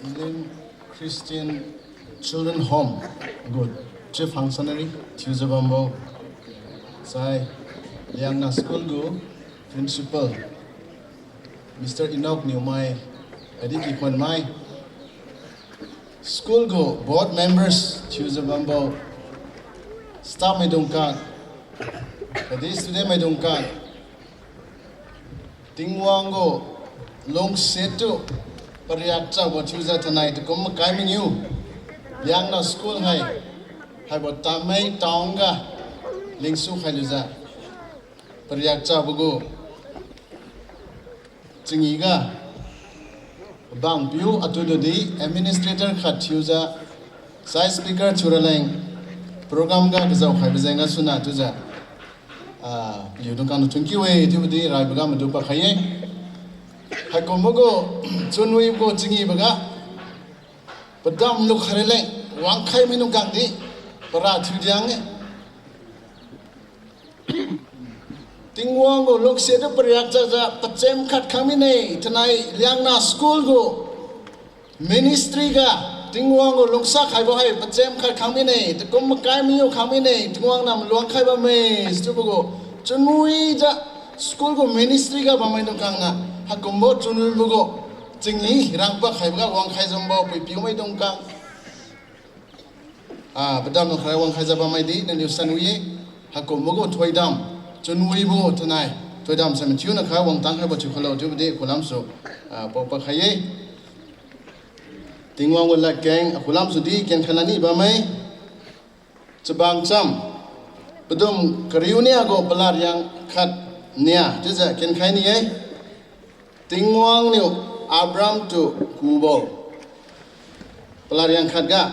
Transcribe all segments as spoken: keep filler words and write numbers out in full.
Elim Christian Children Home gu chief functionary thiu ze bambo, zai Liangna School gu principal Mister Enoch Niumai, Adi Kikon mai, school gu board members thiu ze bambo, staff maidung kak, Adi student maidung kak, Tingwang gu lungsiat tu periak chabo thiu ze tenai tekum mekai mengeu Liangna School hai, haibo Tamei town ga lingsu kai lu ze periak chabo gu chingi ga bang piu atu du di administrator khat thiu ze, sai speaker thiu ra leng program ga kezau kaibe zeng ga suna tu ze, liu dungkang du thank you e, thiu di raibe ga medu pa kai e. Haikumbe gu chunwibe gu chingibe ga pedam lu kare leng wangkai mei dungkang di pera thiu diang e. Tingwang gu lungsiat du periak cha ze pechem khat kang mi nei, tenai Liangna School gu ministry ga Tingwang gu lungsa kaibo hai pechem khat kang mi nei, tekum mekai mengeu kang mi nei, Tingwang nam luang kai bam mei, stubo gu chunwi ze school gu ministry ga bam mei dungkang na, haikumbe chunwibe gu chingi rangpa kaibe ga wangkai zumbo puipiu mei dungkang. A, pedam lu kare wangkai ze bam mei di, neliu sanwi e, haikumbe gu thoidam, chunwibe gu tenai, thoidam se mechiu na kai wangtang kaibo thiu kalau thiu di kulam su, a, pau pa kai e. Tingwang gu latkaeng, a kulam su di ken kai la ni bam mei. Chebang cham, pedum keriu nia gu pelariang khat nia, chize ken kai ni e. Tingwang niu Abram tu kubo. Pelariang khat ga,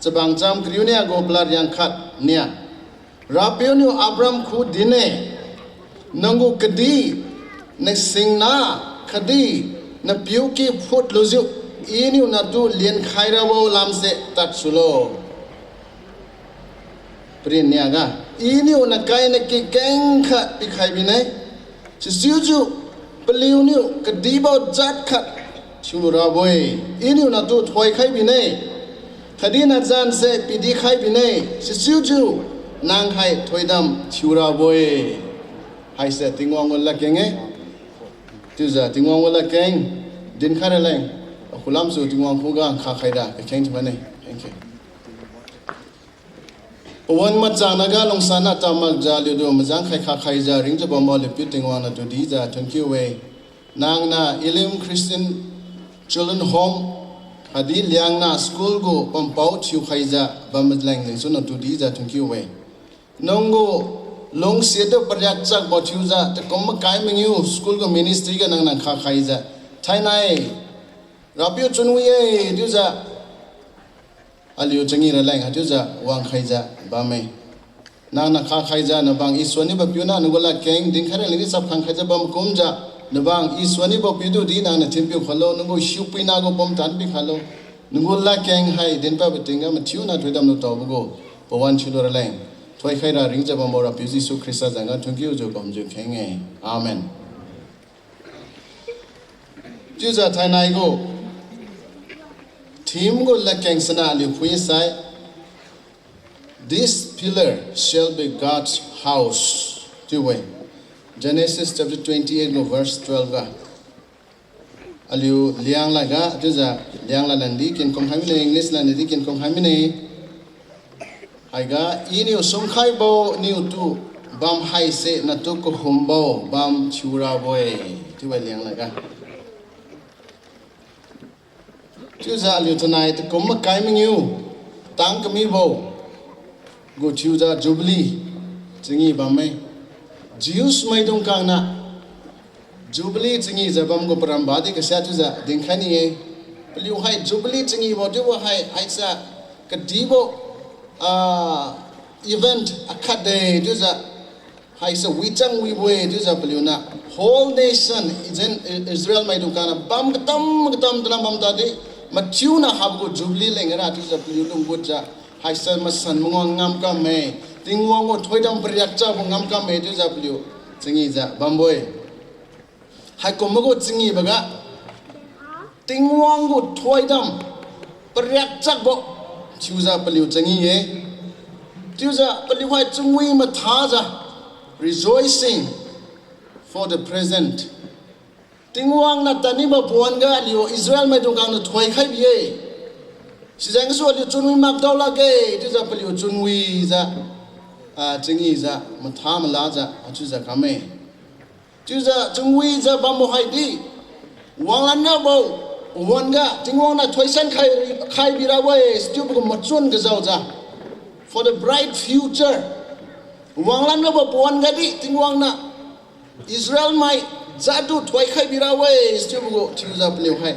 chebang cham keriu nia gu pelariang khat nia. Rapiu niu Abram ku dine, nang gu kedi, ne singna, kedi, ne piu ki phut lu ziu, i niu na tu lien kai ra wau lam ze tat su lo. Perin nia ga, i niu na kai ne ki keng khat pi kai bi nei, sisiu zu, peliu niu kedi bau jat khat thiu lu ra bui, i niu na tu thoi kai bi nei, kedi na zan ze pi di kai bi nei, sisiu zu, nang hai thoidam thiu ra bui. Hai se Tingwang gu latkaeng e, chize Tingwang gu latkaeng, din kai ra leng, a kulam su Tingwang ku ga ngka kai da, kekeng chi ma nei, thank you. Pewan machang na ga lungsana ta mak ze liu du mezang kai ka kai ze ring ze bam ba liu piu Tingwang na tu di ze thank you e. Nang na Elim Christian Children Home, kadi Liangna School gu pampau thiu kai ze bam leng leng su na tu di ze thank you e. Nang gu lungsiat du periak chak ba thiu ze tekum mekai mengeu school gu ministry ga nang nang ka kai ze, thainai, Rapiu chunwi e, chiu ze, aliu chingi ra leng, chiu ze, wang kai ze, bam mei. Nang na ka kai ze, na bang Isua ni ba piu na, nang gu latkaeng, din kai ra leng di sap kang kai ze bam kum ze, na bang Isua ni ba piu du di, nang na chim piu ka lau, nang gu siupui na gu pum tan pi ka lau, nang gu latkaeng hai, din pa beting ga, mechiu na thoidam lu tau be gu, pewan chiu lu ra leng. Thoi kai ra ring ze bam ba Rapiu Jisu Khrista zang ga, thank you zu bam zu keng e. Amen. Chiu ze thainai gu, theme gu latkaeng sena liu pui sai, This pillar shall be God's house. Chiu we, Genesis chapter twenty-eight gu verse twelve ga. Aliu liang la ga, chiu ze liang la nang di kin kong hai mi nei, English la nang di kin kong hai mi nei. Hai ga, i niu sungkai bau niu tu bam hai se na tu kehum bau bam chiu ra bui, chiu we liang la ga. Chiu ze aliu tenai tekum mekai mengeu, tang kemi bau, gu chiu ze Jubilee, chingi bam mei. Jews mei dungkang na, Jubilee chingi ze bam gu peram ba di kesia chiu ze ding kai ni e. Peliu hai Jubilee chingi bau chiu bu hai, hai ze kedi bau, a, event akhat de chiu ze, hai se wichang wi bui chiu ze peliu na, whole nation, Israel mei dungkang na, bam ketam ketam tena bam ta di, mechiu na hap gu Jubilee leng ra chiu ze peliu lunggut ze, hai se mesan mengwang ngam kam mei, Tingwang gu thoidam periak cha bu ngam kam mei chiu ze peliu, chingi ze bam bui. Haikum me gu chingibe ga, Tingwang gu thuaidam periak chak bau, chiu ze peliu chang i e. Chiu ze peliu hai chungwi metha ze, rejoicing for the present. Tingwang ne taniba puan ge aliu Israel maidung kang ne thuai kai bi e. Sizang su aliu chunwi mak dau lak ge, chiu ze peliu chunwi ze, a, chang i ze, metha mela ze, achu ze kam e. Chiu ze chunwi ze bam hai di, wanglan ne bau, wang ga, Tingwang ne thuaisan kai, kai bi ra we, still bu machun ge zau ze. For the bright future. Wanglan ne bau puan ga di, Tingwang ne Israel mai, zat du thuai kai bi ra we, still bu chiu ze peliu hai.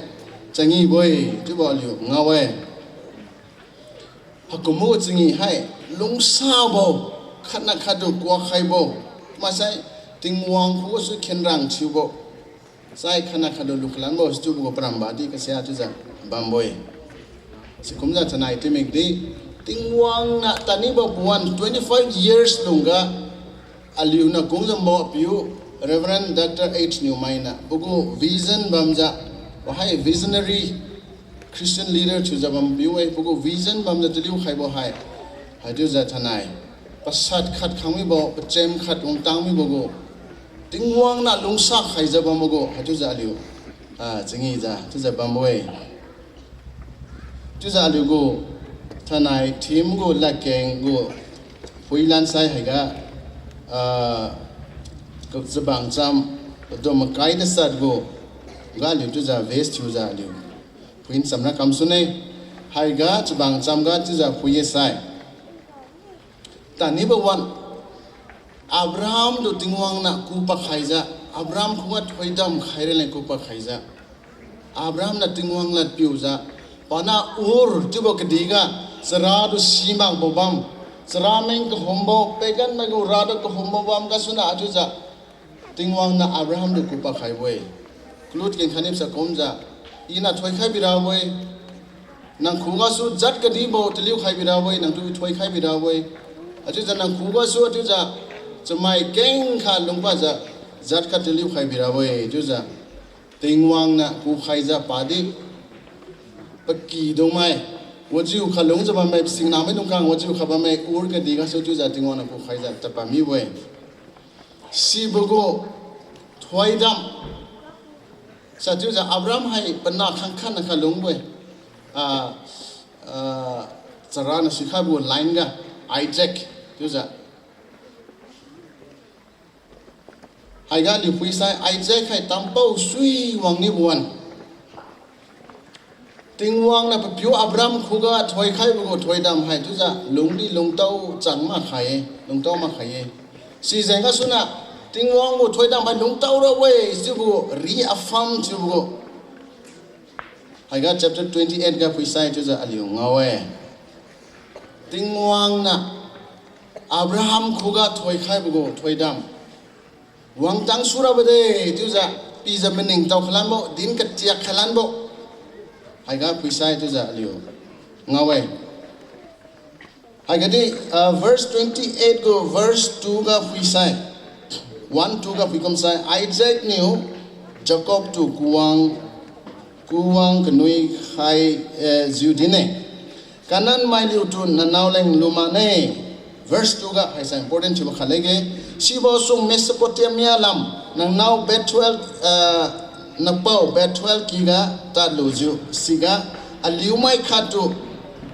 Chang i bui, chiu ba liu, nga we. Hekumu chang i hai, lungsa bau, khatna khat du kuak kai bau, masai Tingwang ku su kenrang chiu bau, sai khatna khat du luklan bau, still bu peram ba di kasia chiu ze bam bui. Sikum ze chanai timik di, Tingwang ne taniba puan twenty-five years lung ga, aliu ne kung zam bau piu, Reverend Doctor H Newmai ne, pe gu vision bam ze, pa hai visionary Christian leader chiu ze bam piu e, pe gu vision bam ze teliu kai bau hai. Haichiu ze chanai, pesat khat kangmi bau, pechem khat wangtangmi bau gu, Tingwang ne lungsa kai ze bam bau gu, haichiu ze aliu, a, chang i ze, chiu ze bam bui. Chiu ze aliu gu, chanai theme gu lakeng gu, pui lan sai hai ga, a, zebang cham, dum kai desat gu, ga aliu chiu ze verse chiu ze aliu. Pui ’ncham ra kam su ne, hai ga zebang cham ga chiu ze pui e sai. Taniba wan, Abraham du Tingwang ne ku pa kai ze, Abraham ku ga thuaidam kai re lei ku pa kai ze. Abraham ne Tingwang lat piu ze, pa ne Ur chiu bau kedi ga, chera du si mak bau bam, chera meng kehum bau, pagan ne gu ra du kehum bau bam ga su ne achu ze, Tingwang ne Abraham du ku pa kai bui. Klut ken kanip sa kum ze, I ne thuai kai bi ra bui. Nang ku ga su zat kedi bau teliu kai bi ra bui, nang du thuai kai bi ra bui. Achu ze nang ku ga su achu ze, chemai keng ka lung pa ze, zat ka teliu kai bi ra bui, chiu ze. Tingwang ne ku kai ze pa di, pe ki dung mai, wajiu ka lung ze bamme, singnamai dung kang wajiu ka bamme, Ur kedi ga su chiu ze Tingwang ne ku kai ze, ta pa mi bui. Sibe gu thuaidam. Sa chiu ze Abraham hai pe na kangkatne kalung bui. A, a, chera ne sikai bu line ga, Isaac, chiu ze. Hai ga liu pui sai, Isaac hai tampau sui wang ni buan. Tingwang ne pe piu Abraham ku ga thuai kai be gu thuaidam hai chiu ze, lung di lungtau chang ma kai e, lungtau ma kai e. Sizeng ga su ne, Tingwang gu thuaidam hai lungtau ra we, chiu be gu, reaffirm chiu be gu. Hai ga chapter twenty-eight ga pui sai chiu ze aliu ngau e. Tingwang ne Abraham ku ga thuai kai be gu thuaidam wangchang su rabe de, chiu ze, pi ze mening tau kalan bau, din ketiak kalan bau. Hai ga pui sai chiu ze aliu ngau e. Hai ga di, uh, verse twenty-eight gu verse two ga pui sai. One, two ga pui kum sai. Isaac niu Jacob tu kuwang, kuwang kenui kai, eh, ziu di ne. Kanan mai liu tu nanau leng lu ma ne. Verse two ga hai sa important chiu ba ka lege. Sibau sung Mesopotamia lam, nangnau Bethuel, eh, napau Bethuel ki ga tat lu ziu, siga, aliu mai khat tu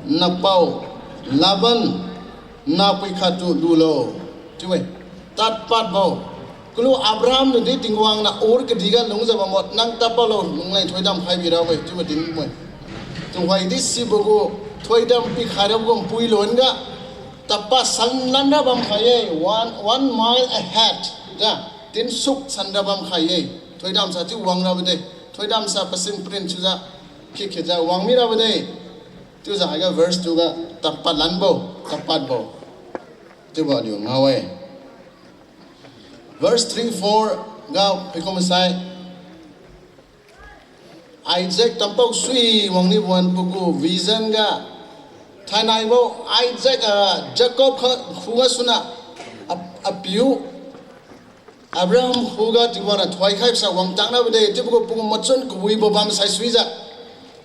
napau Laban napui khat tu lu lau. Chiu e, tat pat bau. Kelu Abraham ne di Tingwang ne Ur kedi ga lung ze bam bau, nang tat pat lau, nang lei thuaidam kai bi ra we, chiu ba din mui. Tingwang di sibe gu, thuaidam pi kai ra gu mpui lun ga, tat pat san lan ra bam kai e, one, one mile ahead. Ja, tin suk san ra bam kai e. Thuaidam sa chiu wang rabe de. Thuaidam sa pa sin print chiu ze, kik kik ze wang mi rabe de. Chiu ze hai ga verse two ga, tat pat lan bau, tat pat bau. Chiu ba liu ngau e. Verse three, four ga pui kum sai. Isaac tampau sui wang ni buan pe gu vision ga. Thainai bau Isaac, ah, Jacob ka, ku ga su ne, a, a piu Abraham ku ga Tingwang ne thuai kai sa wangchang rabe de, chiu be gu pe gu machun kebuibe bam sai sui ze.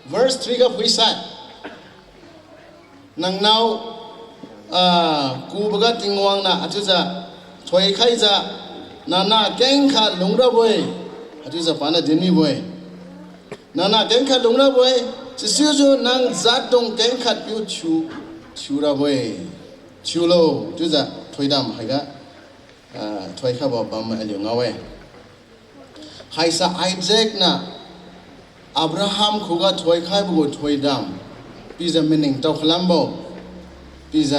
Verse three ga pui sai. Nang nâu, a, kube ga Tingwang na, achu za, thoi kai za, nang na kengkhat lung ra bui, achu za pa ne din mi bui. Nang na kengkhat lung ra bui, sisiu zu nang zat dong kengkhat piu chu, chu ra bui. Chu lo, chu za, thoi dam hai ga, a, thoi kai ba bam aliu ngau e. Haisa Isaac na Abraham khuga thoi kaibe gu thoi dam. Pi ze meaning tau kelam bau. Pi ze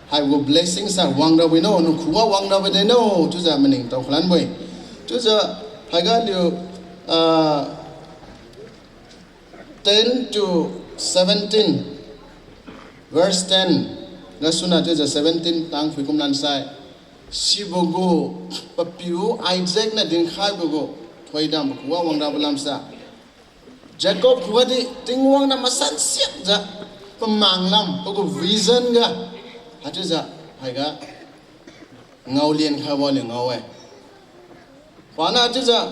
hai gu blessing sa wang ra bui no, nu khuga wang ra bui de no, chu ze meaning tau kelam bui. Chu ze hai ga liu, a, ten to seventeen, verse ten, ga suna chu ze seventeen tang pui kum lan sai. Sibo gu, pe piu Isaac ne din kaibe gu, thoi dam pe khuga wang ra bui lam sa. Jacob khuga di Tingwang na masan siak ze, pe mang lam, pe gu vision ga, achu za, hai ga, ngau lien kai ba liu ngau e. Pa na chu za,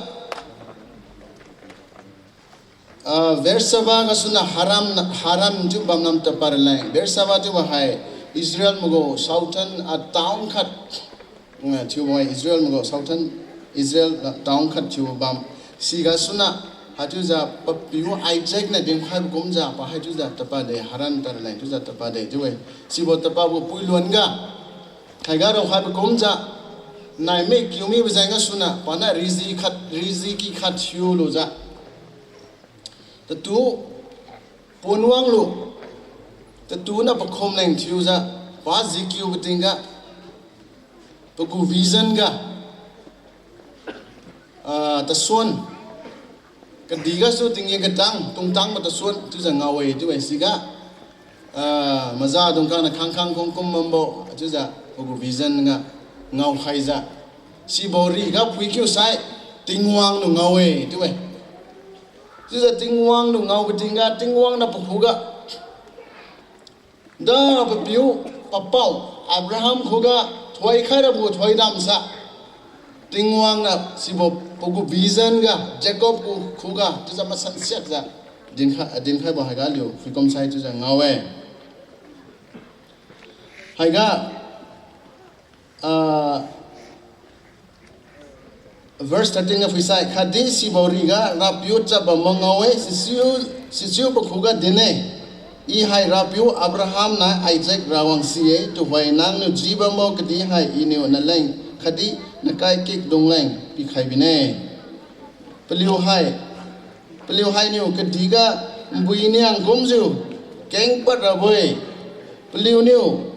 a, Beersheba ga suna Haran, Haran chu bam lam tapa re leng. Beersheba chu ba hai Israel me gu southern, a, town khat. Nga, chu ba Israel me gu southern Israel, a, town khat chu bam. Si ga suna, achu za pe piu Isaac ne din kaibe kum za, pa hai chu za tapa de, Haran ta re leng chu za tapa de, chu e. Sibo tapa bu pui luan ga. Hai ga rau kaibe kum za, nai mei kiu mibe zai ga suna, pa na rizi khat, rizi ki khat thiu lu za. Tetu, puanwang lu, tetu na pe khum leng thiu za, pa zi kiu beting ga, pe gu vision ga, a, tesuan, kedi ga su tinggîm ketang, tungtang me tesuan, chu ze ngau e, chu e si ga, a, maza dungkang ne kangkang kungkum bam bau, chu ze pe gu vision ga, ngau kai za. Sibo ri ga pui kiu sai, Tingwang lu ngau e, chu e. Chu ze Tingwang lu ngau beting ga, Tingwang na pe khuga. Da pe piu, pe pau, Abraham khuga, thoi kai ra bu thoi dam sa. Tingwang na sibo pe gu vision ga, Jacob gu khuga, chu ze masan siak ze, din kai, din kai ba hai ga liu, pui kum sai chu ze ngau e. Hai ga, a, verse thirteen ga pui sai, kadi sibo ri ga, Rapiu chap bam ma ngau e, sisiu, sisiu pe khuga din e. I hai Rapiu Abraham na Isaac Rawang si e, tuhoi nang nu ji bam bau kedi hai i niu na leng, kadi na kai kik dung leng, pi kai bi ne. Peliu hai, peliu hai niu kedi ga, mbui niang kum zu, kengpat ra bui. Peliu niu,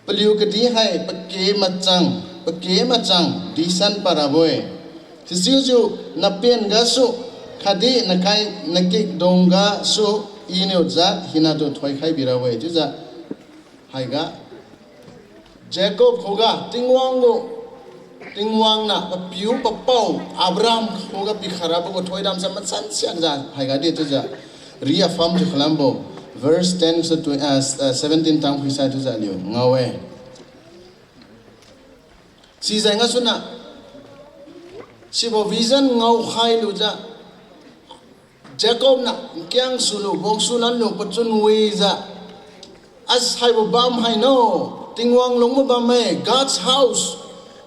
peliu kedi hai pe kie machang, pe kie machang, disan pa ra bui. Sisiu zu, na pien ga su, kadi na kai, na kik dung ga su, i niu zat, hina du thoi kai bi ra bui. Chu ze, hai ga, Jacob khuga, Tingwang gu, Tingwang na, pe piu, pe pau, Abraham khuga pi kai ra pe gu thoi dam sa, masan siak ze, hai ga di chu ze, reaffirm chu kelam bau, verse ten to, a, seventeen tang pui sai chu ze liu, ngau e. Si zai nga suna, sibo vision ngau kai lu ze, Jacob na, nkiang su lu, bok su lan lu, pechun wi ze, a saibe bam hai no, Tingwang lungbe bam mei, God's house,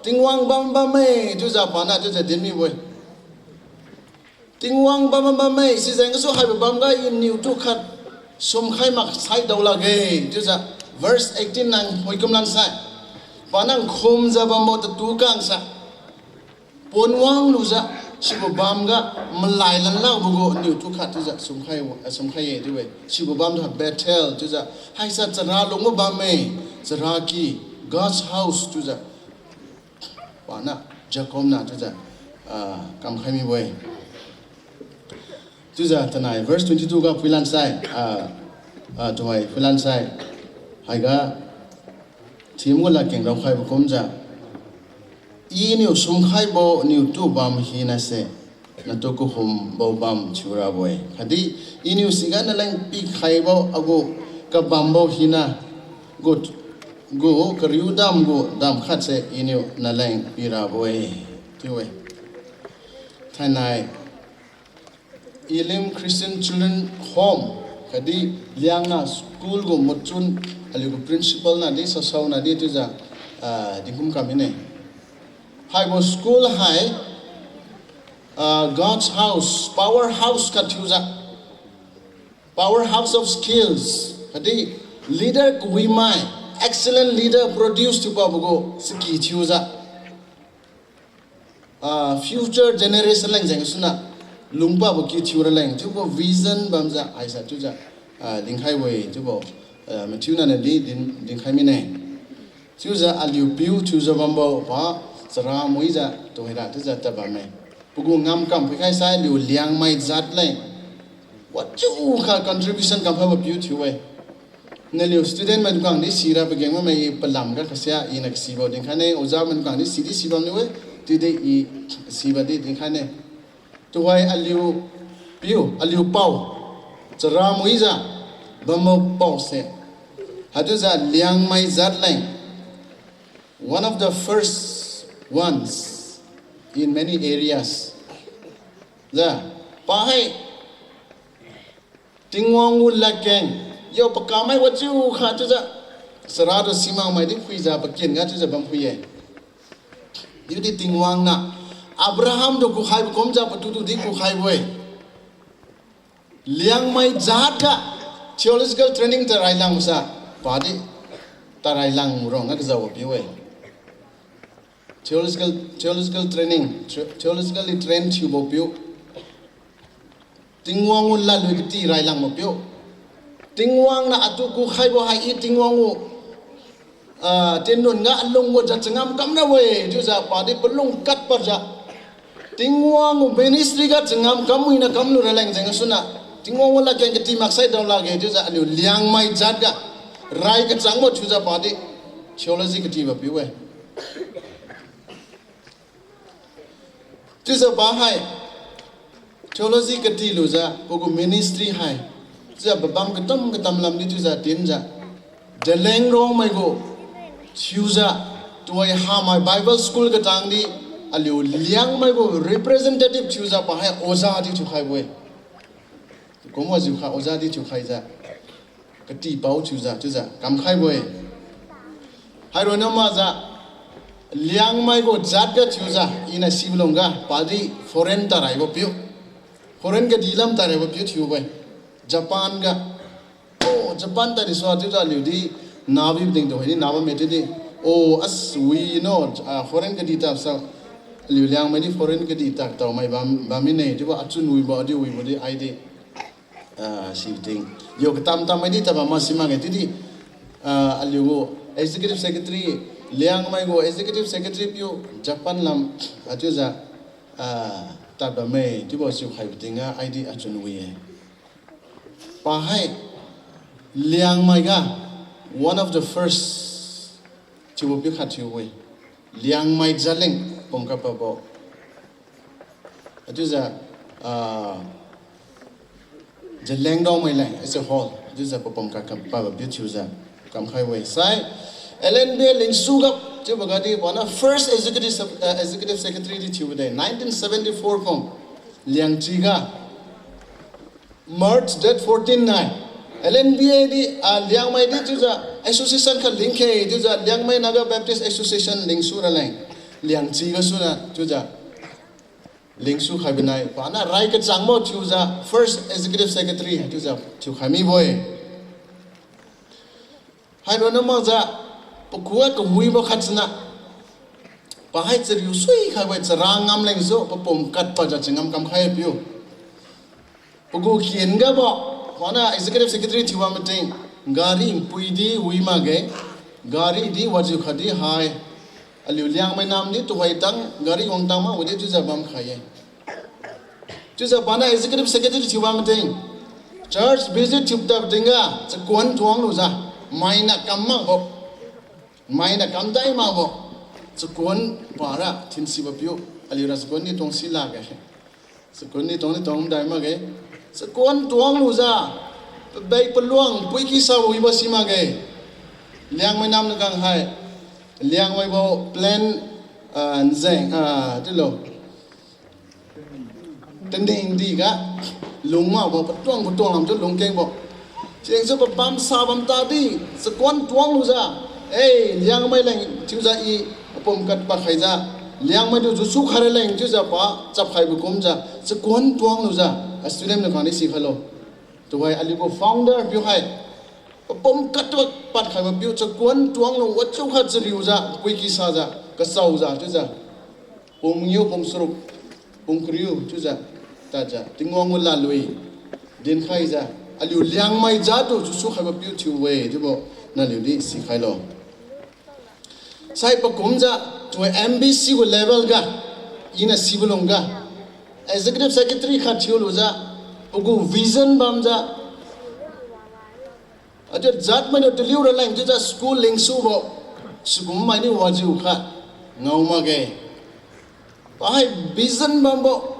Tingwang bam bam mei, chu ze pa na, chu ze din mi bui. Tingwang bam bam mei, si zai nga su haibe bam ga i niu tu khat, sum kai mak sai dau lak ge, chu ze, verse eighteen nang hoi kum lan sai. Pa nang khum ze bam bau tetu kang sa. Puanwang lu ze, sibo bam ga, melai lan lau bu gu niu tu khat chu ze, sum kai, sum kai e, chu e, sibo bam du Bethel, chu ze, haisa chara lungbe bam mei, chara ki, God's house, chu ze, pa na, Jacob na, chu ze, a, kam kai mi bui. Chu ze, tenai, verse twenty-two ga pui lan sai, a, a, tuhoi pui lan sai, hai ga, thim gu la king rau kaibe kum ze, i niu sum kai bau niu tu bam hina se, na tu kuhum bau bam chu ra bui. Kadi, i niu si ga na leng pi kai bau a gu, kabam bau hina, gu, gu, kariu dam gu, dam khat se i niu na leng pi ra bui. Chu e. Tenai, Elim Christian Children Home, kadi Liangna School gu machun, aliu gu principal na di, sasau na di, chiuza, ah, dingkum kam i ne. Haibo school hai, ah, God's house, powerhouse ka thiuza. Powerhouse of skills, kadi leader kuimai, excellent leader produce thiu pa bu gu seki thiuza. Ah, future generation leng zeng suna, lungpa bu ki thiu ra leng, chiubo vision bam za, aisa chiuza, ah, dingkhai wei, chiubo, ah, mathiuna ne di, ding, dingkhai mi ne. Chiuza aliu piu, chiuza bambo, pa, chara mui za, tu hera, chiuza ta bam me. Pe gu ngam kam pui kai sai, aliu Liangmai zat leng. Wa chu ka contribution kam pa bu piu thiu wei. Ne liu student man kang di si ra pe geng ma mei pelam ga kasia i na kasiba ding kane, oza man kang di si di si bam ni we, tu de i siba di ding kane. Tu wai aliu piu, aliu pau, chara mui za, bambo pau se. Hatu za Liangmai zat leng. One of the first ones in many areas. Za, pa hai, Tingwang gu lakeng, yo pe kamai wa chiu kha chiuza, sera du simang mai di pui za pe kin ga chiuza bam pui e. Yu di Tingwang na, Abraham du kukhai be kum za pe tu du di kukhai bui. Liangmai zat ka, theological training ta railang sa, pa di, ta railang rong ga za wa pi we. Theological, theological training, the-, theologically trained thiu bo piu. Tingwang gu lalui keti railang bo piu. Tingwang na atu kukhai bo hai i Tingwang gu, ah, tinrun ga alung gu za changam kam ra we, chiuza pa di pelung kat pa za. Tingwang gu ministry ga changam kam mui na kam lu ra leng zeng suna. Tingwang gu lakeng keti mak sai dau lage, chiuza aliu Liangmai zat ga. Rai kachang bo chiuza pa di. Theology keti ba piu we. Chiuza pa hai, theology keti lu za, pe gu ministry hai, chiuza pe bam ketam ketam lam di chiuza tin za. Deleng rong mai gu, chiuza, tuai ha mai Bible school ketang di, aliu Liangmai gu representative chiuza pa hai oza di chiu khai bui. Kum wa ziu kha oza di chiu khai za. Keti pau chiuza, chiuza, kam khai bui. Hairua na ma za, Liangmai gu zat ga chiuza, i na si belong ga, pa di foreign ta rai bo piu. Foreign kedi lam ta rai bo piu chiu bui. Japan ga. O, Japan ta di sua chiuza liu di, nabi ding du hai di, naba me di. O, as we, you know, ah, foreign kedi ta sa, liu Liangmai di foreign kedi ta tau mai bam, bam mi ne, chiuba achun wi ba, di wi ba di, ai di. Ah, siting. Yo, ketam tam mai di ta ba ma si ma ge, ti di, ah, aliu gu executive secretary, Liangmai gu executive secretary piu, Japan lam, achiuza, ah, ta ba mei, chiuba siu khai ting ga, ai di achun wi e. Pa hai, Liangmai ga, one of the first, chiubo piu khat chiu wi. Liangmai zat leng, pum kapa bo. Achiuza, ah, Zeliangrong mai leng, as a whole, achiuza pe pum kapa bo piu chiuza, kam khai wei. Sai, L N B A lingsu gap, chiuba ga di, pa na first executive sec-, ah, executive secretary di chiu de, nineteen seventy-four pum, Liangchi ga. March date fourteen nai, L N B A di, ah, Liangmai di chiuza, association khat lingke, chiuza, Liangmai Naga Baptist Association lingsu ra leng, Liangchi ga suna, chiuza, lingsu khai benai, pa na rai kachang bo chiuza, first executive secretary, chiuza, chiu khai mi bui. Hairua na ma za, pe kua kemui ba khat sena. Pa hai cheriu sui khai bai chera ngam leng zu, pe pum kat pa za chingam kam khai piu. Pe gu kien ga ba, pa na executive secretary chiuba meeting, gari mpui di wi ma ge, gari di wajiu kha di hai. Aliu Liangmai nam di tu wai tang, gari wang tang ma, wadi chiuza bam khai e. Chiuza pa na executive secretary chiuba meeting. Church visit chiu ta ting ga, chekuan tuang lu za. Mai na kam ma bo. Mai na kam dai ma bo. Chekuan pa ra, tinsi ba piu. Aliu ra chekuan ni tuang si la ge. Chekuan ni tuang ni tuang dai ma ge. Chekuan tuang lu za. Pe bei pe luang, pui ki sa wi ba si ma ge. Liangmai nam na kang hai. Liangmai bo plan, ah, nzeng, ah, di lo. Tending di ga, lung ma ba, petuang petuang lam chu lungkeng ba. Cheng chu pe bam sa bam ta di, chekuan tuang lu za. Ei, Liangmai leng chiu za i, pum kat pa khai za. Liangmai du zu su khai ra leng chiu za pa, chap khai be kum za. Chekuan tuang lu za. A student ne kang ni si khai lo. Tuhai aliu gu founder piu hai. Pum kat tu pat khai ba piu, chekuan tuang lu, wa chu kha cheriu za, pui ki sa za, kasau za, chiu za. Pum ngiu, pum seruk, pum keriu, chiu za, ta za, Tingwang gu lalui, din khai za, aliu Liangmai za tu, zu su khai ba piu chiu we, chiu bo, na liu di si khai lo. Sai pa kum za, tu M B C gu level ga, i na si bu lung ga, executive secretary kha chiu lu za, pe gu vision bam za, a te zat mai ne teliu ra leng chiu za school lingsu bo, sugum mai ni wa ziu kha, ngau ma ge. Pa hai vision bam bo.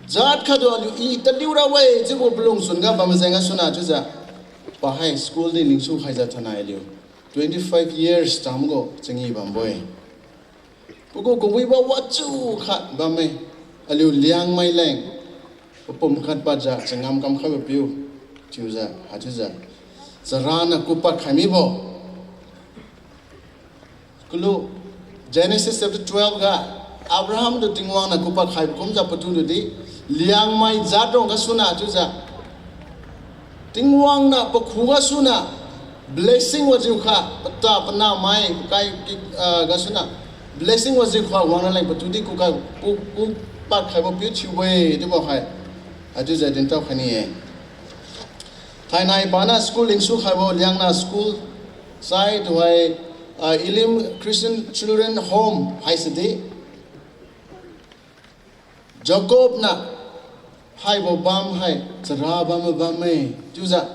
Zat kha du aliu i teliu ra wei, chiu gu pelung sun ga bam zeng a suna chiu za. Pa hai school di lingsu khai za thanai liu. Twenty five years tam gu chingi bam boi. Pe gu kebui ba wa chu kha bam mei. Aliu Liangmai leng. Pe pum kat pa za, changam kam kha ba piu. Chiu za, ha chiu za. Chara na kupat khai mi bo. Kelu, Genesis chapter twelve ga, Abraham du Tingwang na kupat khai be kum za petu du di, Liangmai zat rong ga suna chiu za. Tingwang na pe khu ga suna, blessing wa ziu kha, peta pena mai, kai ki, ah, ga suna, blessing wa ziu kha, wang na leng petu di ku ka, ku, kupat khai ba piu chiu boi, di ba hai. A chiu za dintau kha ni e. Thainai pa na school lingsu khai bo Liang na school, sai tuhai, ah, Elim Christian Children Home hai se di. Jacob na, haibo bam hai, chara bam bam mei, chiu za,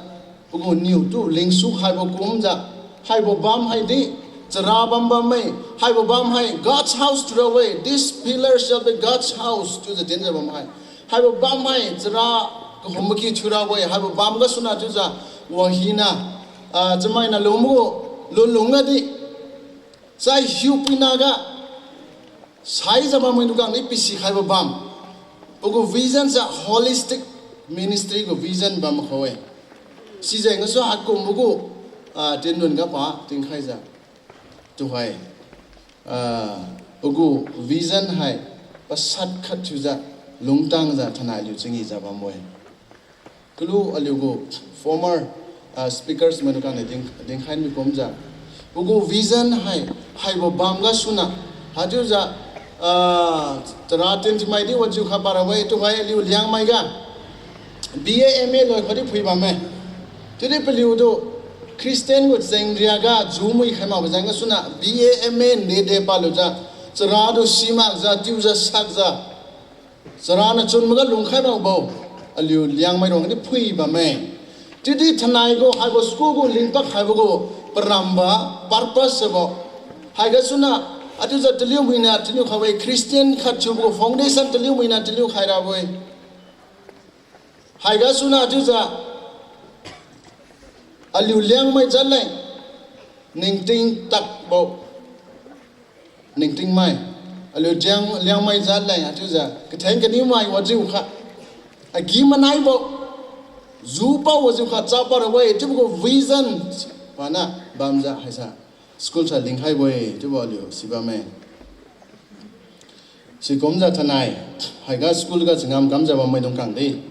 pe gu niu tu lingsu haibo kum za, haibo bam hai di, chara bam bam mei, haibo bam hai, God's house chiu ra wei, this pillar shall be God's house, chiu za din ze bam hai. Haibo bam hai, chara, kehumbe ki chiu ra wei, haibo bam ga suna chiu za, wahina, ah, chemai na lung gu, lun lung ga di, zai hiu puina ga, sai za bam mei du kang ni pisi haibo bam. Pe gu vision za holistic ministry gu vision bam kau e. Si zai nga su hakum bu gu, ah, tinlun ga pa, tingkhai za. Tuhai, ah, pe gu vision hai, pa sat khat chiu za, lungtang za, thanai liu chingi za bam boi. Kelu aliu gu former, ah, speakers mei du kang ne ding, dingkhai mi kum za. Pe gu vision hai, haibo bam ga suna. Ha chiu za, ah, chara tin chimai di wa ziu kha pa ra wei, tuhai aliu Liangmai ga. B A M A loi kha di phui bam mei. Chiu di peliu du Christian gu cheng ria ga zu mui khai mak be zang ga suna B A M A nde de pa lu za. Chara du si mak za, tiu za sak za. Chara na chunme ga lungkhai mak bau, aliu Liangmai rong di phui bam mei. Chiu di thanai gu, haibo school gu lingpak haibo gu, peram ba, purpose se bau. Hai ga suna, a chiu za teliu mui na teliu kha wei, Christian khat chiu bu gu foundation teliu mui na teliu khai ra boi. Hai ga suna chiu za, aliu Liangmai zat lei, ningting tak bau. Ningting mai, aliu Liang, Liangmai zat lei, a chiu za, ketheng keni mai wa ziu kha. A gi menai bau, zu bau wa ziu kha, cha pa ra wei, chiu bu gu vision, pa na, bam za, hai sa. School sa lingkhai boi, chiu bau aliu, si bam mei. Si kum za thanai, hai ga school ga changam kam za bam mei dung kang di.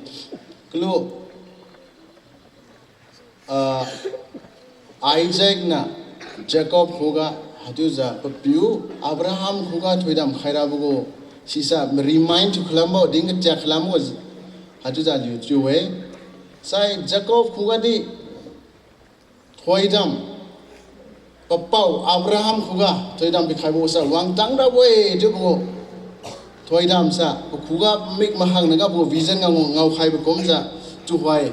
Kelu, ah, Isaac na Jacob khuga, ha chiu za pepiu Abraham khuga thuidam khai ra bu gu, sisa remind tu khelam bau, ding ketia khelam gu, ha chiu za liu chiu wei. Sai Jacob khuga di, thuidam, pe pau Abraham khuga thuidam pi khai bu sa wangtang ra wei chiu bu gu. Thuidam sa, pe khuga mik mahang ne ga bu vision ga ngau, ngau khai bu kum za, tuhai,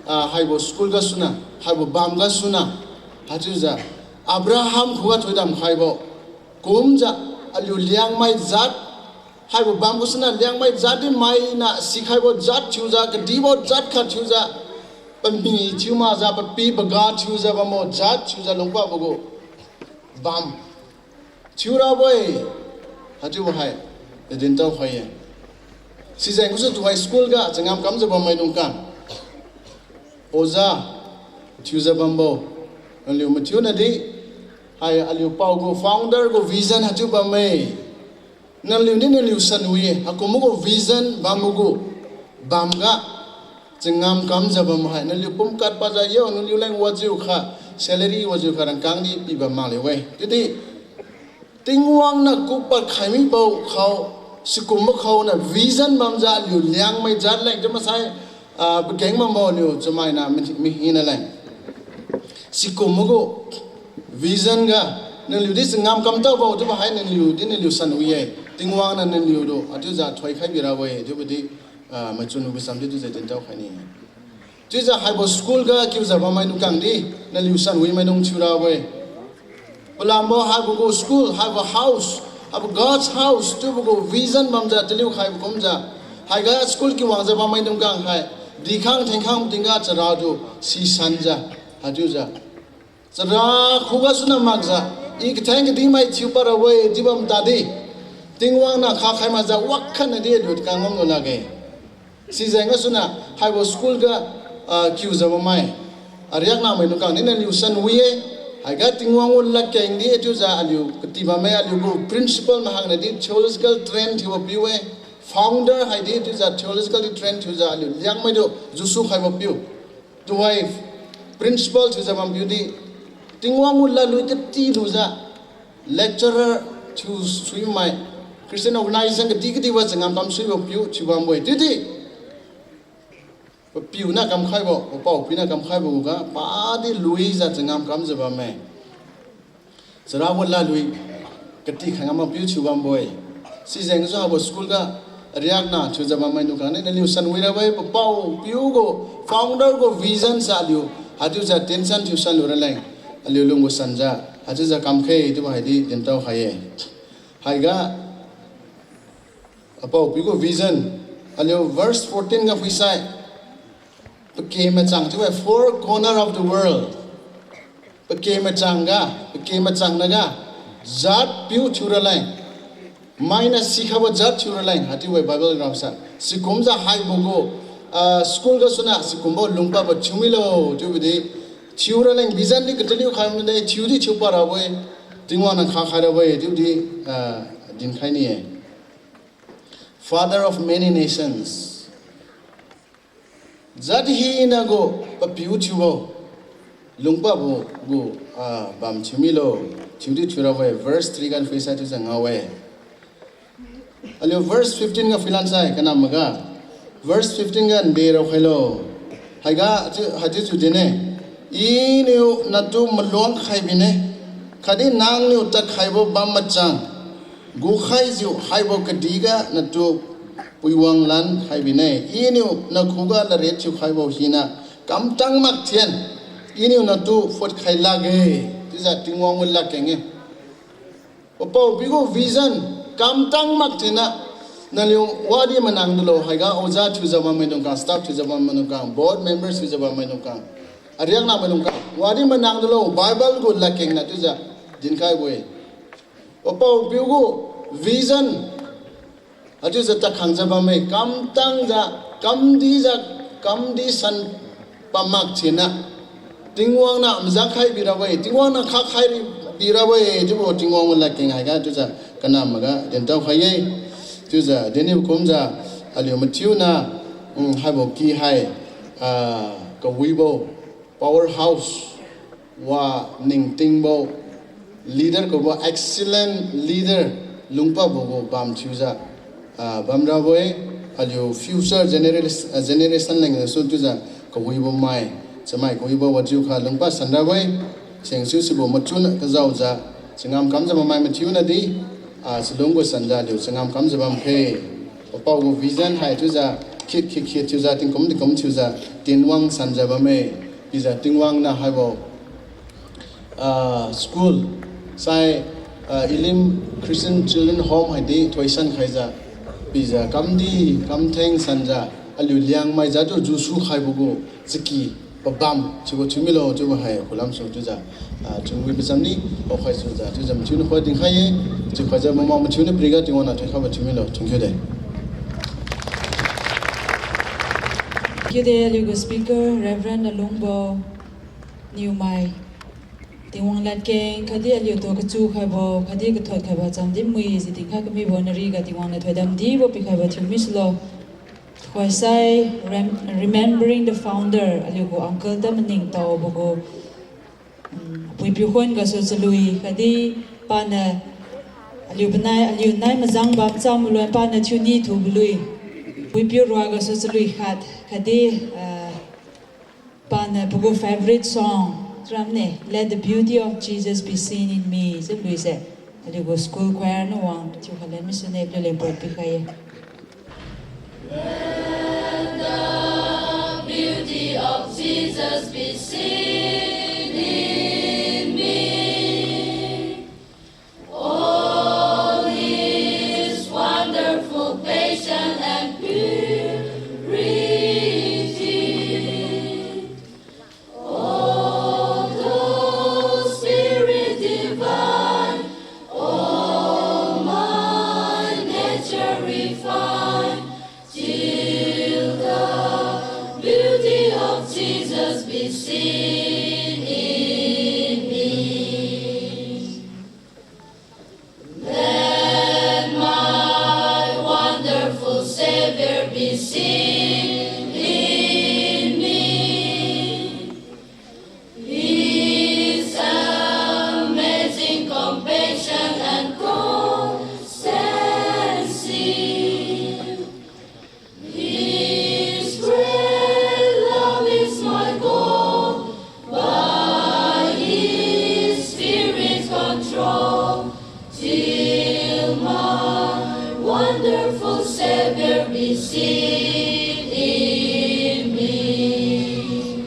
ah, haibo school ga suna, haibo bam ga suna, ha chiu za, Abraham khuga thuidam khai bu kum za, aliu Liangmai zat, haibo bam gu suna Liangmai zat di mai na si khai bu zat chiu za, kedi bu zat khat chiu za, pe mi chiu ma za, pe pi pe ga chiu za, bam bu zat chiu za lungba bu gu bam. Chiu ra boi, ha chiu bu hai, de dintau khai e. Sizai gu su tuhai school ga changam kam ze bam mai nung kang. Oza, thiu ze bam bau. Nangliu mathiu na di, hai aliu pau gu founder gu vision hachiu bam mei. Nangliu ni nangliu san wi, hakum gu vision bam gu, bam ga, changam kam ze bam hai. Nangliu pum kat pa za yau, nangliu leng wajiu kha, salary wajiu kha rangkang di pi bam mak leu wei. Tidi, Tingwang na kupa khaimi bau khau, sikumbe khau na vision bam za liu liang mai jat leng, te masai, ah, pekeng bam bau liu, chemai na mi, mi hi na leng. Sikumbe gu vision ga, nangliu di changam kam tau bau, te ba hai nangliu, di nangliu san wi e. Tingwang na nangliu du, atiu za thoi khai bi ra wei, te ba di, ah, machun gu sam di tu ze tin tau khai ni. Chiuza haibo school ga kiu ze bam mai nung kang di, nangliu san wi mai nung thiu ra wei. Pelambo haibo gu school, haibo house, haibo God's house, chiubo gu vision bam ze teliu khaibe kum ze. Hai ga school kiwang ze bam mai nung kang hai. Dikhang thengkhang ting ga chara du, si san ze. Hachiu ze. Chara khu ga suna mak ze. I ketheng kedi mai thiu pa ra wei, di bam ta di. Tingwang na kha khai ma ze, wak khan ne di du kang ngam lu lage. Sizai nga suna, haibo school ga, ah, kiu ze bam mai. Ariak na mai nung kang di nangliu san wi e. Hai ga Tingwang gu lakeng di chiu ze aliu keti bam mai aliu gu principal ma hang ne di theological train thiu ba piu e. Founder hai di chiu ze theological di train thiu ze aliu liang mai du, Jisu khai ba piu. Tuai principal thiu ze bam piu di, Tingwang gu lalui keti lu ze, lecturer thiu sui mai, Christian organization kedi kedi ba changam kam sui ba piu thiu bam boi. Tidi, pa piu na kam khai ba, pa pau piu na kam khai ba gu ga, pa di lui ze changam kam ze bam mei. Chara gu lalui, keti khang ama piu thiu bam boi. Sizeng zu habo school ga, ariak na thiu ze bam mai nung kang ne, nangliu san wi ra wei, pa pau piu gu, founder gu vision sa aliu, hachiu ze tension thiu san lu ra leng, aliu lung gu san ze, hachiu ze kam khe, di ba hai di, dintau hai e. Hai ga, apau piu gu vision, aliu verse fourteen ga pui sai, Pekeme chang chiu e four corner of the world. Pekeme chang ga, pekeme chang na ga, jat piu thiu ra leng. Mai na si kha ba jat thiu ra leng, hachiu e Bible rau sa. Sikum ze haibo gu, ah, school ga suna, sikum ba lungpa ba thiu mi lau, chiu bi di. Thiu ra leng, vision di keteliu khai mi de, thiu di thiu pa ra boi. Tingwang na kha khai ra boi, chiu di, ah, din khai ni e. Father of many nations. Jat hi na gu, pa piu thiu bau. Lungpa bu gu, ah, bam thiu mi lau. Thiu di thiu ra wei, verse three gan pui sai chiu ze ngau e. Aliu verse fifteen ga pui lan sai, kanam ga. Verse fifteen ga nde rau khai lau. Hai ga, hachiu, hachiu chu dine. I niu natu meluang khai bi ne. Kadi nang niu tak khai bau bam mechang. Gu khai ziu haibo kedi ga natu puiwang lan khai bi ne. I niu na khu ga lare thiu khai bau hi na. Kamtang mak tien. I niu natu fot khai lage. Chiu ze Tingwang gu lakeng e. Pa pau piu gu vision, kamtang mak chena, nangliu wadi menang du lau, hai ga oja thiu ze bam mai nung kang, staff thiu ze bam mai nung kang, board members thiu ze bam mai nung kang, ariak na mai nung kang, wadi menang du lau, Bible gu lakeng na chiu ze, din kai boi. Pa pau piu gu vision, Achiu ze tak khang ze bam mei, kamtang ze, kamdi ze, kamdi san pa mak chena. Tingwang na mzang khai bi ra wei, Tingwang na kha khai bi ra wei, chiu bu Tingwang gu lakeng hai ga, chiu ze kanam ga, dintau khai e. Chiu ze, dini kum ze, aliu mathiu na, mm, haibo ki hai, ah, kawi bau, powerhouse, wa ningting bau, leader kau bau, excellent leader, lungpa bau gu bam thiu ze, ah, bam ra boi, aliu future genera-, ah, generation leng su chiu ze, kawi bau mai, chemai kawi bau wa chiu kha lungpa san ra boi, seng su si bau machun kezau ze, changam kam ze bam mai mathiu na di, ah, chelung gu san ze aliu changam kam ze bam khe. Pa pau gu vision hai chiu ze, khit khit khit chiu ze, tingkum tingkum chiu ze, Tingwang san ze bam mei, pi ze Tingwang na hai bau, ah, school, sai, ah, Elim Christian Children Home hai di, thoi san khai ze, pi ze, kamdi, kamtheng san ze, aliu liang mai ze, tu Jisu khai bau gu, cheki, pa bam, chiu gu chiu mi lau, chiu gu hai, kulam su chiu ze, ah, chiu wi pe sam ni, pau khai su ze, chiu ze, mathiu ne khoi ding khai e, chiu khai ze, mama mathiu ne pri ga, Tingwang na thoi kha ba chiu mi lau, thank you de. Kede aliu gu speaker, Reverend Alungbo Niumai. Tingwang latke, kadi aliu to kechu kaibo, kadi kethot kaibo cham di mui zi tingkai kemibo nari ga Tingwang ne thoidam dibo pi kaibo thiu mi silo. Khoisai, rem-, remembering the founder, aliu gu uncle ta mening tau bo gu, mm, puipiu Khon ga su chelui, kadi pa ne, aliu benai, aliu nai mezang bam cham loi pa ne thiu ni thu belui. Puipiu Rua ga su chelui khat, kadi, eh, pa ne pe gu favorite song, ram ne, Let the Beauty of Jesus Be Seen in Me, ze lui ze. Aliu gu school choir ne wang, thiu kalen mi sune, lu le poi pi kai. Let the beauty of Jesus be seen in me. All his wonderful patience and purity. O thou Spirit divine, all my nature refine, till the beauty of Jesus be seen in me. Let my wonderful Savior be seen in me. His amazing compassion and constancy. His great love is my goal, by His Spirit's control, till my wonderful Savior be seen in me.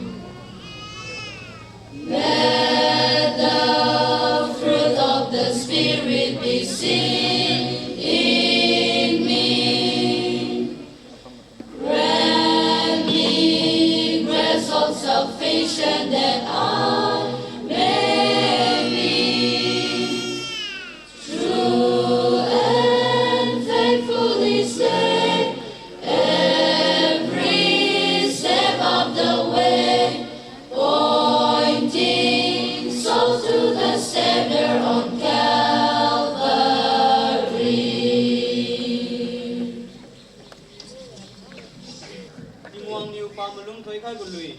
Let the fruit of the Spirit be seen in me. Grant me grace of salvation that I may be true and faithfully slay every step of the way, pointing souls to the Savior on Calvary. Tingwang niu pa melung toi kai gu lui.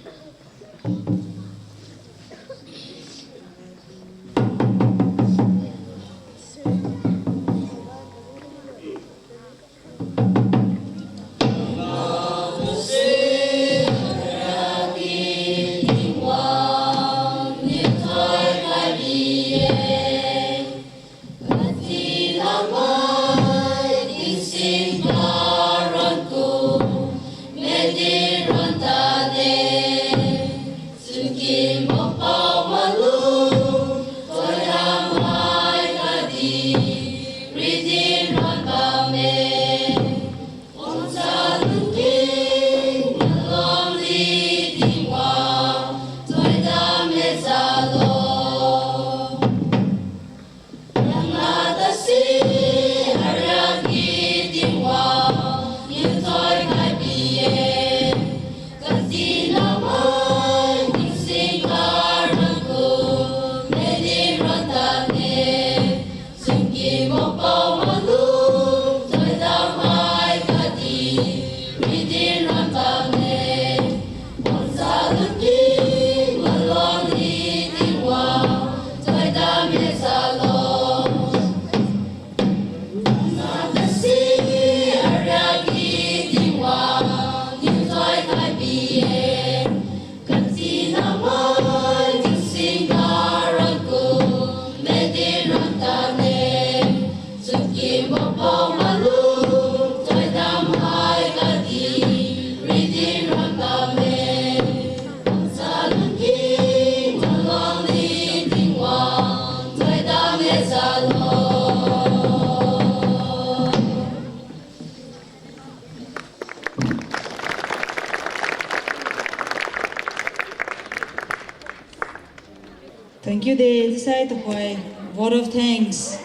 Thank you de, this side, why, vote of thanks.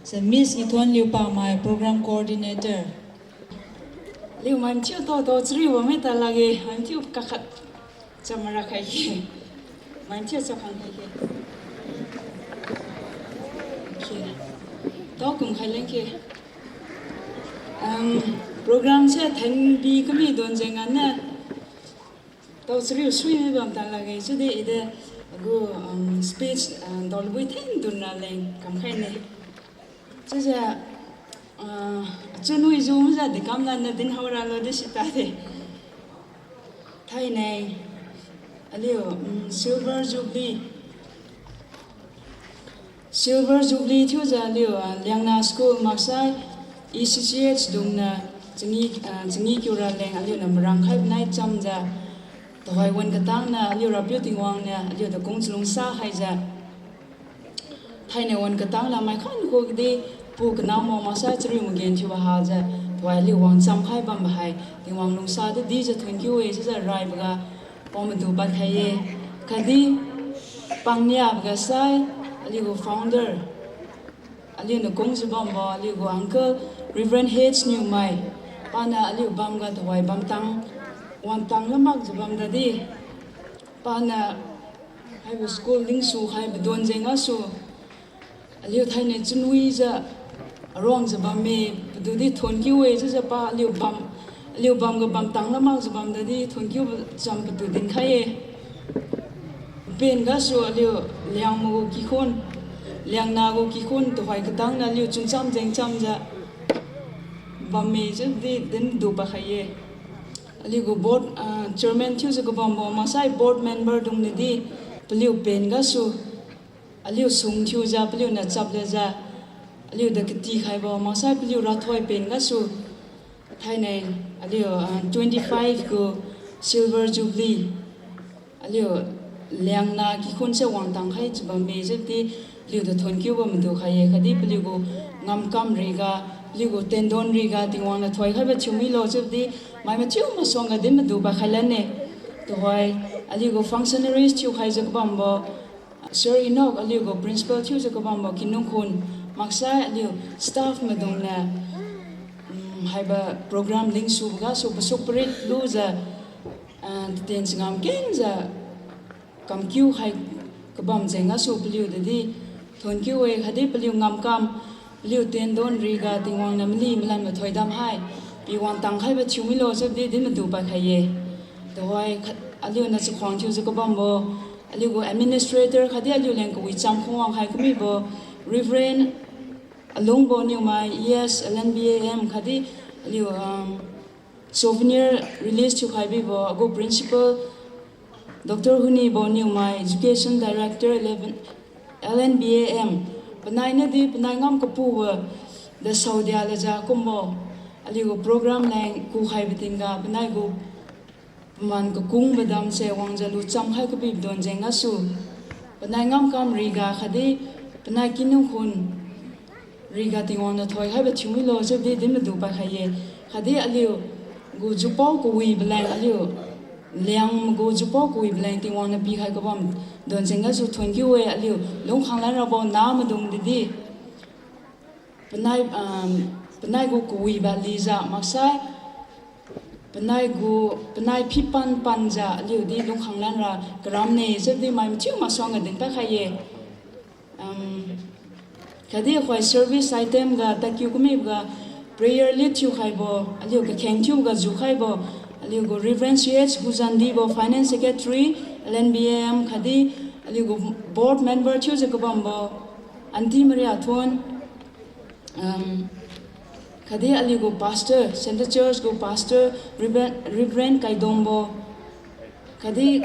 So Miss Ithon Liu Pamai, Program Coordinator. Liu mai mchiu tau tau chiri wa mei ta lage, mai mchiu kakhat cham ra kai ke. Mai mchiu cham kai ke. Ke. Tau kum kai leng ke. Um, program se thenbi kami don zeng ane. Tau chiri sui mei bam ta lage, chide ide gu, um, speech, uh, dau lubui thin dun na leng kam kai ne. Chize, uh, chunui zu mza de kam la ne din hau ra lo de sita de. Thainei, aliu, um, Silver Jubilee. Silver Jubilee thiu ze aliu, ah, Liangna School maksai E C C H dung ne chingi, ah, chingi kiu ra leng aliu ne merang kai benai cham ze. Tuhoi wan ketang ne aliu Rapiu Tingwang ne aliu de kung chelung sa hai ze. Thaine wan ketang la mai khan ku kedi pu kenam mo maksai chiri mu gen thiu ba ha ze. Tuhoi aliu wang cham kai bam ba hai. Tingwang lungsa de di ze thank you e ze ze rai ba ga. Pau medu pat kai e. Kadi pangnia ba ga sai, aliu gu founder. Aliu ne kung ze bam ba, aliu gu uncle, Reverend H Niumai. Pa ne aliu bam ga tuhoi bam tang, wang tang le mak ze bam da di. Pa ne, haibe school lingsu, haibe don zeng a su. Aliu thaine chunui ze, aruang ze bam me, pedu di thank you e ze ze pa, aliu bam, aliu bam ga bam tang le mak ze bam da di thank you cham pedu din kai e. Pen ga su aliu Liangme gu kikhun, Liangna gu kikhun, tuhoi ketang ne aliu chungcham zengcham ze bam me ze di din du pa kai e. Aliu gu board, ah, chairman thiu ze kebam ba, maksai board member dung ne di, peliu pen ga su, aliu sung thiu ze, peliu ne chap le ze, aliu de keti kai ba, maksai peliu rathoi pen ga su, thaine, aliu, ah, twenty-five gu Silver Jubilee. Aliu Liangna kikhun se wang tang kai ze bam me ze di, peliu de thank you ba medu kai e, kadi peliu gu ngamkam ri ga, peliu gu tendon ri ga, Tingwang ne thoi kai ba thiu mi lo ze di, mai mechiu masuang ga di medu pa kai la ne. Tuhoi, aliu gu functionaries thiu kai ze kebam ba, Sir Enoch, aliu gu principal thiu ze kebam ba, kinungkun, maksai aliu staff medung ne, mm, haibe program lingsu ga su pesuk perit lu ze, ah, teten chingam ken ze, kamkiu hai kebam zeng a su peliu de di, thank you e, kadi peliu ngamkam, peliu tendon ri ga Tingwang ne meli melanbe thoi dam hai, pi wang tang kai ba thiu mi lo ze di, di medu pa kai e. Tuhoi, aliu ne chikhuang thiu ze kebam ba, aliu gu administrator, kadi aliu leng kewi cham kung wang hai kemi ba, Reverend Alungbo Niumai, E S, L N B A M, kadi aliu, um, souvenir release thiu kai bi ba, a gu principal, Doctor Hunibo Niumai, education director, eleven, L N B A M, penai ne di, penai ngam kepu ba, de sau dia le za kum ba, aliu gu program leng ku kai beting ga, penai gu peman kekungbe dam se wang ze lu cham kai kebi don zeng a su. Penai ngamkam ri ga kadi, penai kinungkun ri ga Tingwang ne thoi kai ba thiu mi lo ze di, di medu pa kai e. Kadi aliu gu jupau kewi beleng aliu, Liangme gu jupau kewi beleng Tingwang ne pi kai kebam don zeng a su thank you e, aliu lungkhang lan ra ba na medung de di. Penai, um, penai gu kewi ba li za maksai, penai gu, penai pi pan pan za aliu di lungkhang lan ra keram ne ze di mai mechiu masuang ga din pa kai e. Um, kadi hoi service item ga takiu kemi ga prayer lead thiu kai ba, aliu kekeng thiu ga zu kai ba, aliu gu Reverend C H Huzandi ba finance secretary, L N B A M, kadi aliu gu board member thiu ze kebam ba, Aunty Maria Thon, um, kadi aliu gu pastor, Central Church gu pastor, Reverend, Reverend Kaidongbo, kadi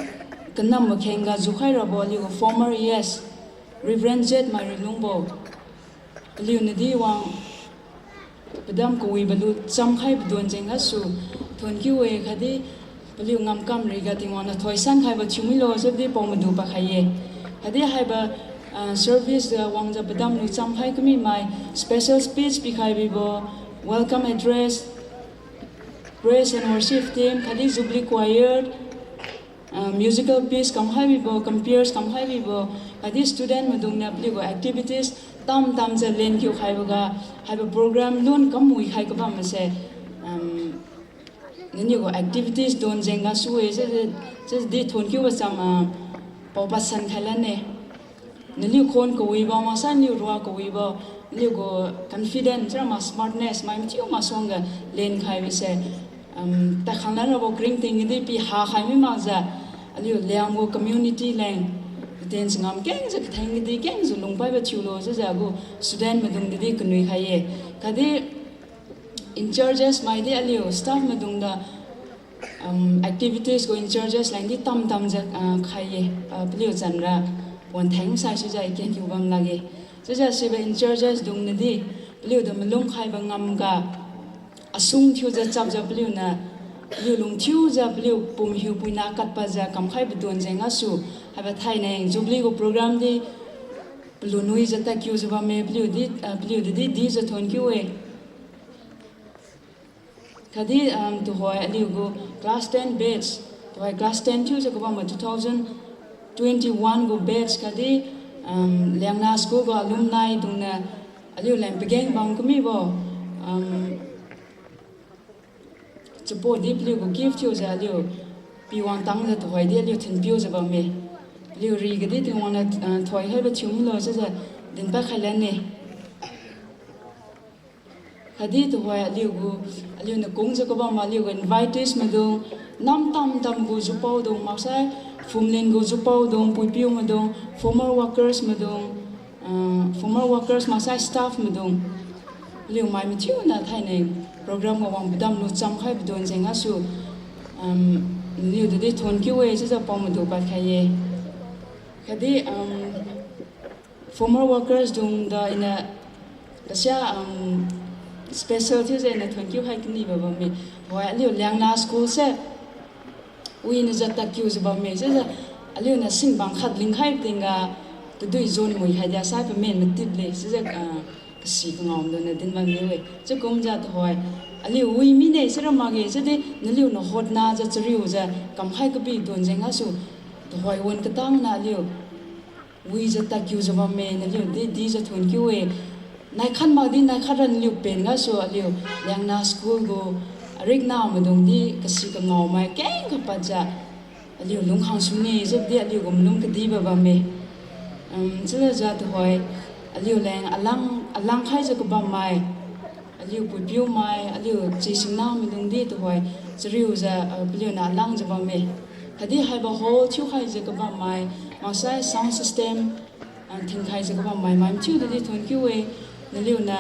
kenam mekeng ga zu kai ra ba aliu gu former E S, Reverend Z Mairilungbo, peliu ne di wang pedam kewi ba lu cham kai bedon zeng a su thank you e, kadi peliu ngamkam ri ga Tingwang ne thoi san kai ba thiu mi lo ze di pau medu pa kai e. Kadi haiba, ah, service, ah, wang ze pedam lu cham kai kemi mai special speech pi kai bi ba, welcome address, praise and worship team, kadi Jubilee Choir, ah, musical piece kam kai bi ba, comperes kam kai bi ba, kadi student medung ne peliu gu activities tam tam ze len kiu kai ba ga, haiba program lun kam mui kai kebam me se, um, Neliu gu activities dun zeng ga su e, ze, ze di thunkeu ba cham, a, pau pa san kai la ne. Neliu khon kewi ba, mak sa neliu rua kewi ba, neliu gu confidence, ra ma smartness, mai mchiu ma song ge len kai be se, um, ta khang la ra bo kring ting di pi ha kai mi mak ze, aliu liang gu community leng, ten se ngam keng ze ketheng di keng ze lung pai ba chiu lo, ze ze gu student medung di di kenui kai ye. Kadi in charges mai di aliu staff medung da, um, activities gu in charges lang di tam tam ze, uh, kai ye, uh, peliu zan ra, wan theng sai su ze i ken kiu bam lage. Ze ze sibe in charges dung ne di, peliu da melung kai ba ngam ga, asung thiu ze chap ze peliu ne, peliu lung thiu ze peliu pum hiu pui na kat pa ze kam kai be dun zeng a su, haibe thai neng Jubilee gu program di, pelu nui ze ta kiu ze bam me, peliu di, uh, peliu di di, di ze thunkeu e. Kadi, um, tuhoi aliu gu class ten batch, tuhoi class ten thiu ze kebam ma two thousand twenty-one gu batch kadi, um, Liangna School gu alumni dung ne, aliu leng pegeng bam kemi bo, um, chipau di peliu gu gift thiu ze aliu, pi wang tang ze tuhoi di aliu thinpiu ze bam me. Peliu ri kadi Tingwang ne, uh, thuai haibe thiu mi lo ze ze, din pa kai la ne. Kadi tuhoi aliu gu, aliu ne kung ze kebam ma aliu gu invitees medung, nam tam tam gu zupau dung, mak sai, Phumling gu zupau dung, puipiu medung, former workers medung, uh, former workers mak sai staff medung. Aliu mai mchiu na thai neng program ga wang bedam lu cham kai be dun zeng a su, um, aliu di di thunkeu e, ze ze pau medu pat kai ye. Kadi, um, former workers dung da i ne kasia, um, special thiu ze i ne thunkeu hai keni ba bam me. Hoi aliu Liangna School se, wi ne ze ta kiu ze bam me. Ze ze aliu ne singbang khat ling kai ting ga, tedui zon mui hai dia sai pe men me tip lei. Ze ze, uh, kasi kengau du ne din bam me we. Ze kum ze tuhoi, aliu wi mi nei se ra mak ge, ze di neliu ne hot na ze cheriu ze, kam hai kebi dun zeng a su, tuhoi wun ketang na aliu wi ze ta kiu ze bam me, neliu di, di ze thunkeu e. Nai khat mak di, nai khat ra neliu pen ga su aliu, Liangna School gu, arik na medung di, kasi kengau mai, keng kapat ze. Aliu lung hang su ni, ze di aliu gu melung kedi ba bam me. Um, chile ze tuhoi, aliu leng alang, alang kai ze kebam mai. Aliu puipiu mai, aliu chi singna medung di tuhoi, cheriu ze, uh, peliu na alang ze bam me. Kadi haibe hall thiu kai ze kebam mai, mak sai sound system, uh, ting kai ze kebam mai, mai mchiu di di thunkeu e, neliu ne,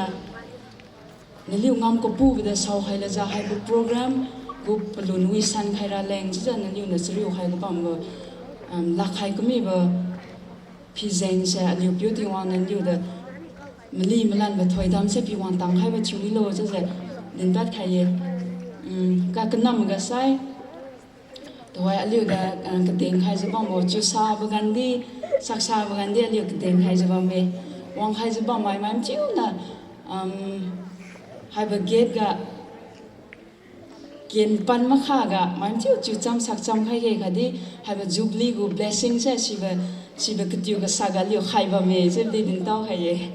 neliu ngam kepu be de sau hai le ze haibe program gu pelun wi san kai ra leng, ze ze neliu ne cheriu kai kebam be, um, lak kai kemi be, pi zeng se aliu piu Tingwang ne neliu de, meli melan be thuai dam se pi wang tang kai be chiu mi lo, ze ze, din pat kai ye. Um, ka kenam ga sai, tuhoi aliu de, uh, keding kai ze bam bo, chu sa be gan di, sak sa be gan di aliu keding kai ze bam me. Wang kai ze bam mai mai mchiu na, um, haibe gate ga, kin pan makha ga, mai mchiu chu cham sak cham kai ge kadi, haibe Jubilee gu blessing se sibe, sibe ketiu ga sa ga liu kai bam me, ze di din tau kai ye.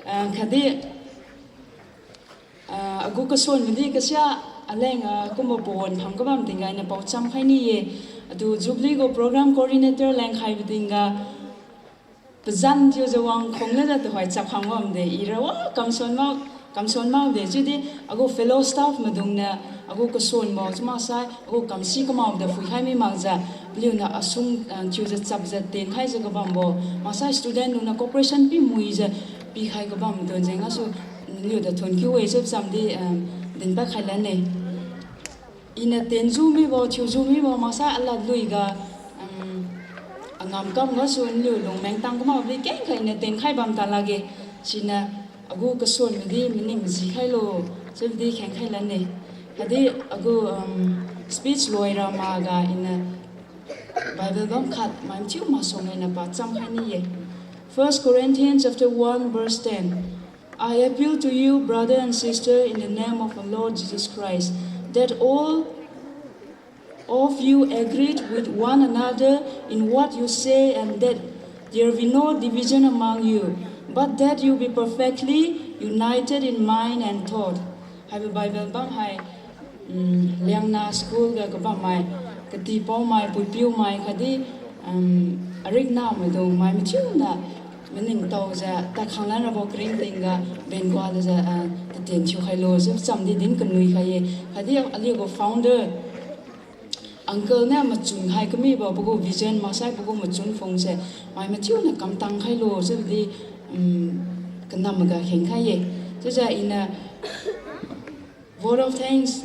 Ah, kadi, ah, a gu kesuonme di kasia, a leng, ah, kumbe pawon pham kebam ting gai ne pau cham kai ni ye. A du Jubilee gu program coordinator leng kaibe ting ga, pezan thiu ze wang khong le ze tuhoi chap hang bam de, i ra wa kamsuon mau, kamsuon mau de, chidi a gu fellow staff medung ne, a gu kesuon mau, chu mak sai, a gu kamsi kemau de pui kai mi mak ze, peliu ne a sung, ah, thiu ze chap ze ten kai ze kebam bo, mak sai student lu ne cooperation pi mui ze, pi kai kebam dun zeng a su, liu de thunkeu e ze cham di, ah, din pat kai la ne. I ne ten zu mi bo, thiu zu mi bo, mak sai a lat lui ga, um, a ngam kam ga su nliu lung meng tang kemau di keng kai ne ten kai bam ta lage, chine a gu kesuonme di mening zi kai lo, ze di keng kai la ne. Kadi a gu, um, speech loi ra ma ga i ne Bible bam khat mai mchiu ma song ne pa cham kai ni ye. First Corinthians chapter one verse ten. I appeal to you, brother and sister, in the name of our Lord Jesus Christ, that all of you agree with one another in what you say, and that there be no division among you, but that you be perfectly united in mind and thought. Haibe Bible bam hai, Liangna school ge kebam mai, keti pau mai, puipiu mai, kadi, um, arik na mai dung mai, mechiu na, mening tau ze, ta khanglan ra bau kering ting ga, ben gua de ze, uh, te ten chiu khai lo, ze cham di din kenui khai ye, kadi aliu gu founder, uncle ne machun hai kemi ba, pe gu vision, masai pe gu machun fung ze, mai mechiu na kamtang khai lo, ze di, um, kenam ga heng khai ye. Ze ze ina, Vote of thanks.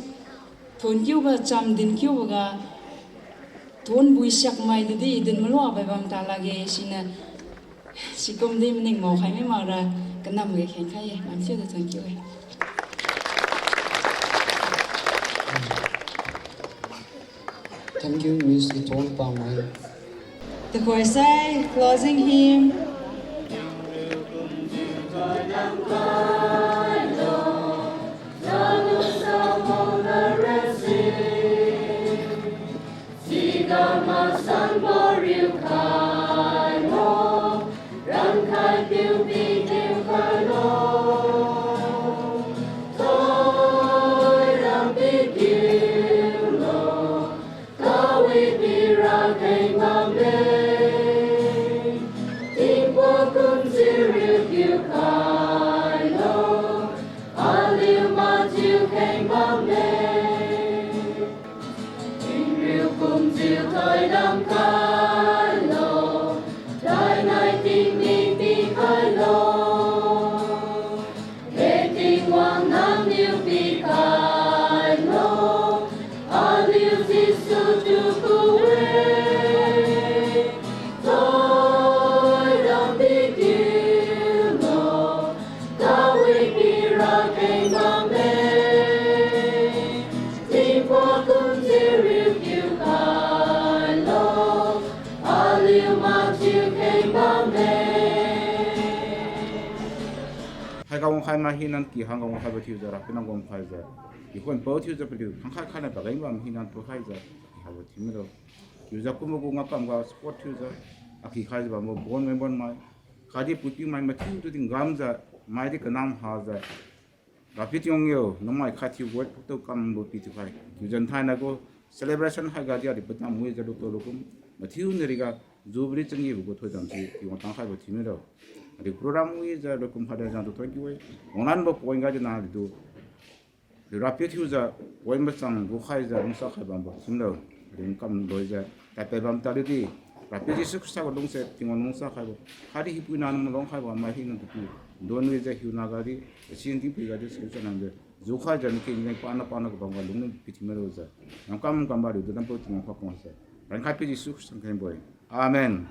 Thank you ba cham din kiu ba ga. Thank you siak mai di di din melua bai bam ta lage sine. Sikum di mening mau khai mi ma ra kenam ge khen khai ye. Mam siu de thank you. Thank you, Miss Ithon Pamai. The chorus, closing hymn. Hai gau khai ma hi nan ki hang gau khai ba thiu ze ra, pe nang gau khai ze. Ki hon pau thiu ze pe liu, hang khai khai na ba gai bam hi nan pau khai ze, ki ha ba thiu me lo. Ki za kum gu nga kam ga support thiu ze, a ki khai ze bam bo bon mai bon mai. Kadi puipi mai ma thiu tu ding gam ze, mai di kenam ha ze. Rapi tiong yo, nang mai khai thiu got puk tau kam bo pi tu khai. Ki zan thai na gu celebration hai ga di a di pe tam mui ze lu to lu kum. Ma thiu ne ri ga, Jubilee chang yi bu gu thoi dam si, ki wang tang khai ba thiu me lo. A di program mui ze lu kum khai da zang tu thank you e. Wang lan bo point ga di na di du. Rapi thiu ze, point ba chang gu khai ze, lungsa khai bam ba thiu me lo. Ring kam loi ze, tai pe bam ta di di. Rapi Jisu Khrista gu lung se, Tingwang lungsa khai ba. Kadi hi pui na nang long khai ba, mai hi nang tu pi. Don wi ze hiu na ga di, sin di pui ga di, solution nang ze. Zu khai ze, nang ki nang pa na pa na gu bam ga lung nang pi thiu me lo ze. Nang kam kam ba di, du dam pau Tingwang pa kong ze. Ran khai pe Jisu Khrista nang kai boi. Amen.